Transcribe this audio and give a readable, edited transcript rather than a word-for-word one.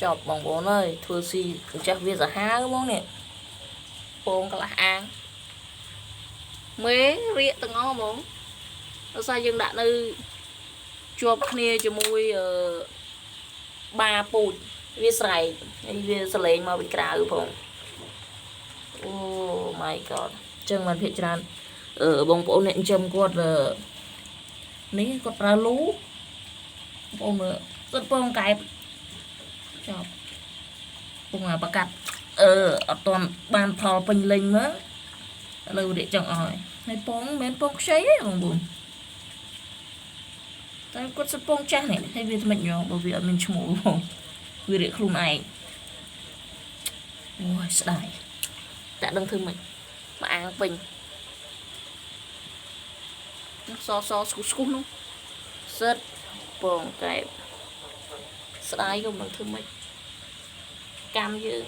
ចប់បងប្អូនអើយធ្វើស៊ីចាស់វាសាហាវហ្មងនេះពងកន្លះអាងមេរៀកទាំងអស់ហ្មងដោយសារយើងដាក់នៅជាប់គ្នាជាមួយអឺបាពូជវាស្រែកហើយវាសលេងមកពីក្រៅផងអូ my God ចឹងបានភាគច្រើនអឺបងប្អូនអ្នកចិញ្ចឹមគាត់អឺនេះគាត់ប្រើលូបងប្អូនមើលសុទ្ធពងកែបចប់ពងអាប្រកាត់អឺអត់ទាន់បានផលពេញលេញមើលឥឡូវរៀកចង់អស់ហើយហើយពងមិនមែនពងខ្ចីទេបងប្អូនតែគាត់សុទ្ធពងចាស់នេះហើយវាថ្មិចញងបើវាអត់មានឈ្មោះផងវារៀកខ្លួនឯងអូយស្ដាយតែដឹងធ្វើម៉េចមកអាងពេញសសស្គុះស្គុះនោះសិតពងកែបស្ដាយក៏មិនដឹងធ្វើម៉េចកម្មយើង